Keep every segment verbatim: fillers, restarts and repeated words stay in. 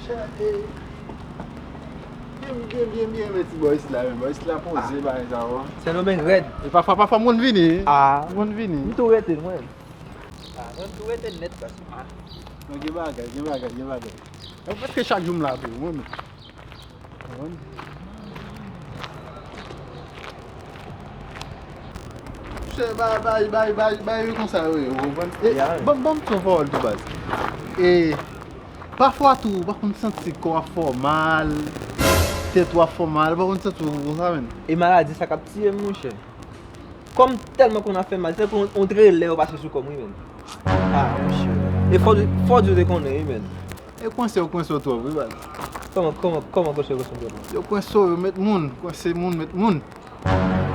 Byen, byen, byen, byen, men ti bòy sila, men bòy sila poze, bagay sa, bon. Sendomeng rèd. E pafwa, pafwa, moun vini. Ah. Moun vini. M tou rete, mwen. Ah, mwen m tou rete nèt, paske, ah. Non, gen bagay, gen bagay, gen bagay. Mwen prèske chak jou m la, tou, mwen menm. Monchè, bay, bay, bay, bay, bay, yo konsa, yo ye, ou konprann? E, ban m, ban m ti pawòl tou, baz. E, pafwa tou, ou pa konn santi kò w ap fè w mal, tèt ou ap fè w mal, ou pa konn santi w konsa, menn? E maladi sa k ap tiye m, monchè. Kò m tèlman konn ap fè mal, se tankou yon, yon trelè yo pase sou kò m, wi, menn. Ah, monchè. E fò, fò Dye te konnen, wi, menn. E kwense yo kwense w twòp, wi, baz. Kòman, kòman, kòman kwense yo kwense m twòp? Yo kwense w, yo met moun, kwense moun, met moun.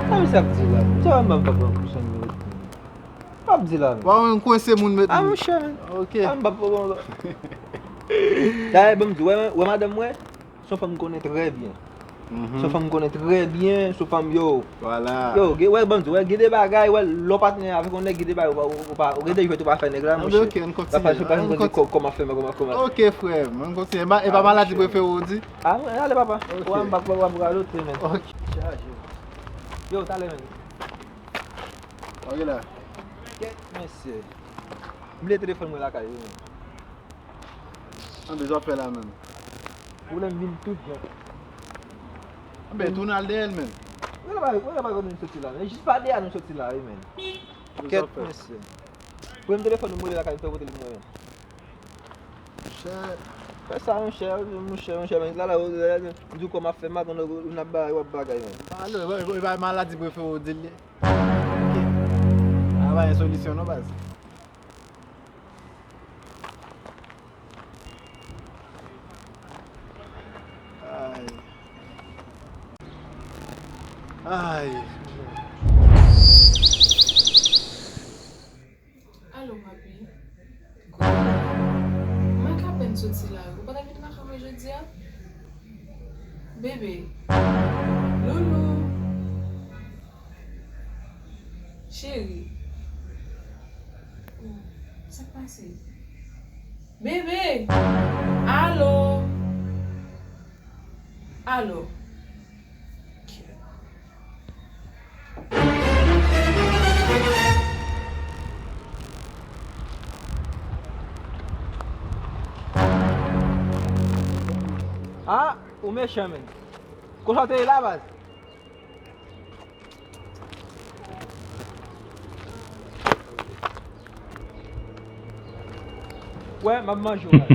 Sa misye ap di la? Sa m pa pran pou sa m met moun. P ap di la, menn. Wa, w kwense moun, met moun. Ah, monchè, menn. Ok. Ah, m p ap pran. Dayè, ban m di, wè, wè madanm mwen, se yon fanm m konnen trè byen. Se yon fanm m konnen trè byen, se yon fanm, yo. Vwala. Yo, gen, wè, ban m di, wè, gen de bagay, wè, lè w patnè avèk yon nèg, gen de bagay, ou pa, ou pa, ou gen de jwèt ou pa fè nèg la, monchè. Ok, ann kontinye. Pa, pa, pa, ann kontinye, kò-, kòman fè, kòman, kòman. Ok, frè m, ann kontinye. E pa, e pa maladi prefere w di? Ah, mwen, ale, papa. Ok. Wè, m p ap, m p ap radote, menn. Ok. Chaje. Yo, talè, menn. Ok, la. Kèt, mesye. M bliye telefòn mwen lakay, wi, menn. Anben, sa w ap fè la menm? Pwoblèm vin tout jan. Anben, tounen al dèyè l menm. Wè la, wè la, kote nou soti la. Men jis pa dèyè nou soti la, wi, menn. Kèt, mesye. Pran telefòn nou, m rele lakay, m fè kote li mwen menm. Monchè. Fè sa, monchè, monchè, monchè, men la, la, m di w kòman ap fè mal, konnen w ap bagay, w ap bagay, menn. Alo, e pa, e pa maladi prefere w di l ye? Ok. A pa gen solisyon non, baz. Ay. Ay. Alo, papi. Kounya, mwen k apèn soti lari. Ou pa ta vin lakay mwen jodi a? Bebe. Loulou. Cheri. Oh, sa k pase? Bebe! Alo? Alo? Ah, ou mechan, menn. Konsa w te ye la, baz? Wè, m ap manje w, baz.